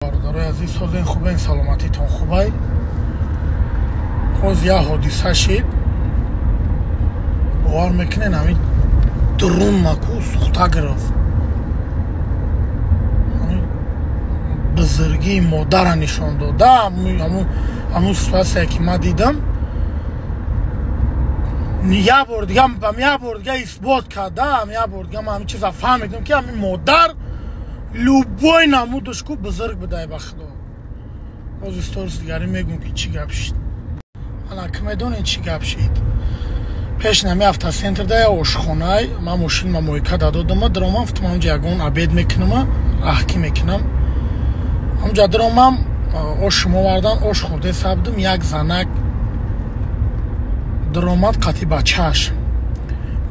Бародарои азиз, созен, хубен, саломатитон хубай. Ҳоз як ҳодиса шид, бовар мекунен, ҳамин дрон маку сӯхта гирифт. Бузургии модара нишон дода. Ҳамун ситуация ки ман дидам, як бор дига, як бор дига исбот карда, як бор дига ман ҳамин чиза фаҳмидам, ки ҳамин модар любой намудаш ку бузург будай, ба худо. Боз сторис дигаре мегӯм, ки чӣ гап шид. Ана, ки медонед, чӣ гап шид? Пеш нами автоцентр да я ошхонай, ман мошинма мойка дадодама, даромам, гуфтам, ҳамҷа ягон обед мекунама, раҳкӣ мекунам. Ҳамҷа даромам, ошум овардан, ош хӯрде сабдим, як занак даромад қати бачааш.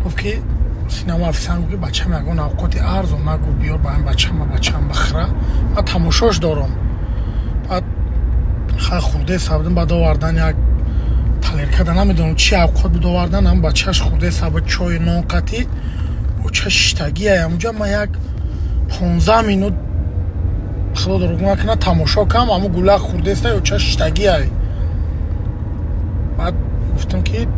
Гуфт, ки синама официант гуфт, ки бачам ягон авқоти арзон нагу, биёр ба ин бачама, бачам бихӯра, ман тамошош дорам. Баъд хай хӯрде сабдим, баъд овардан як тарелка да, намедонам чӣ авқот буд, овардан, ҳам бачааш хӯрде сабд, чою нон қатӣ, оча шиштагия ҳамунҷа. Ман як 15 минут, худо дурӯғ накунад, тамошо кам, ҳамун гулак хӯрдеста, оча шиштагиай. Баъд гуфтам, ки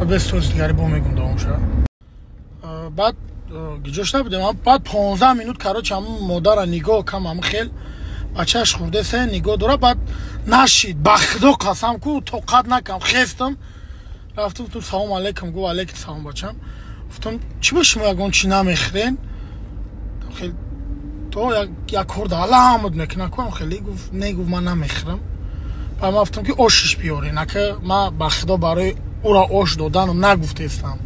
бе сторис дигаре бо мегум, давом шава. Баъд гиҷош набудем, баъд 15 минут, короче, ҳамун модара нигоҳ кам, ҳамун хел бачааш хӯрдеса, нигоҳ дора. Баъд нашид, ба худо қасам ку, тоқат накам, хестам, рафтам, гуфтам: «Салом алейкум». Гуфт: «Алейкум салом, бачам». Гуфтам: «Чӣ ба шумо ягон чӣ намехӯрен?» Хел то як кор да аламуд мекунад ку, хеле гуфт: «Не», гуфт, «ман намехӯрам». Баъд ман гуфтам, ки ошиш биёрен. Ака, ман ба худо барои ӯро ош доданам нагуфтестам.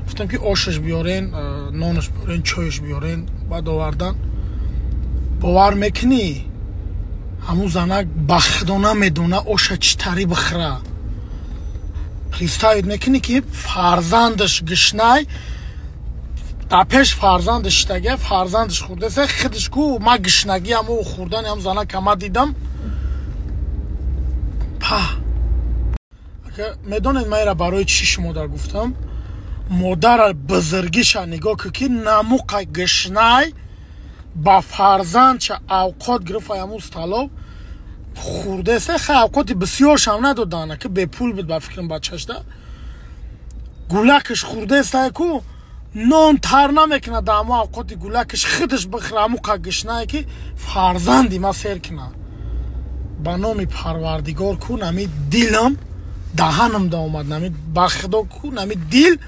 Гуфтам, ки ошаш биёрен, нонаш биёрен, чояш биёрен. Баъд овардан. Бовар мекунӣ, ҳамун занак ба худо намедона оша чӣ тари бихӯра. Представить мекунӣ, ки фарзандаш гишнай, дар пеш фарзандаш шитага, фарзандаш хӯрдеса, худаш ку ма гишнагӣ ҳамо хӯрдани ҳам занака ма дидам. Па медонед, ман ира барои чӣ шумо дар гуфтам? Модара бузургиша нигоҳ кун, ки намуқа гишнай, ба фарзандша авқот гирифт, ҳамун столов хӯрдеса. Хай, авқоти бисёршам надодана, ки бепул буд ба фикрам бачашда. Гулакаш хӯрдесай ку, нон тар намекунад, дар ҳамун авқоти гулакаш худаш бихӯра. Ҳамуқа гишнае, ки фарзанди ма сер кунад. Ба номи Парвардигор ку, нами дилам даҳанам да омад, нами ба худо ку, нами дил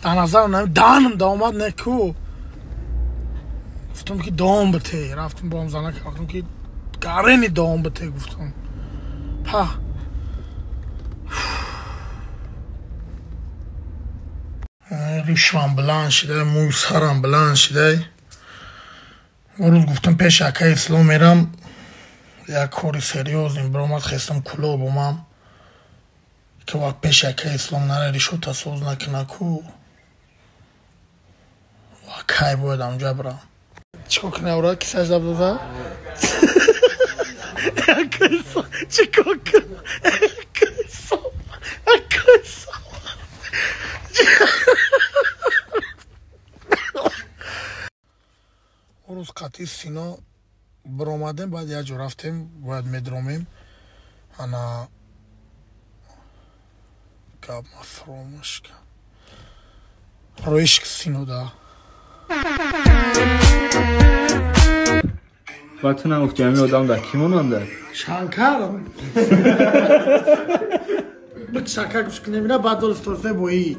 дар назарам, нами даҳанам да омад. Не ку, гуфтам, ки давом бите. Рафтам бо занак, гуфтам, ки гарени давом бите, гуфтам. Па ришвам баланд шида, мӯи сарам баланд шида. Рӯз гуфтам, пеши акаи Ислом мерам, як кори серьёзный биромад, хестам, Кулоб омам, ки вақт пеши акаи Ислом наре, ришота соз накуна ку, кай бояд амҷа бирам? Чикор кунам? Ура ки сажда бизан? Чикор кунам? Акаи Ислом, акаи Ислом. Рӯз қатъи Сино биромадем, баъд як ҷо рафтем, бояд медромем. Ана, гап ма фаромӯш кардам. Роиш Сино да. Ба ту нагуфти, ҳамин одам дар кӣ монанда? Шанкар. Шанкар гӯш кунем, ина баъд дол сторисои боӣ.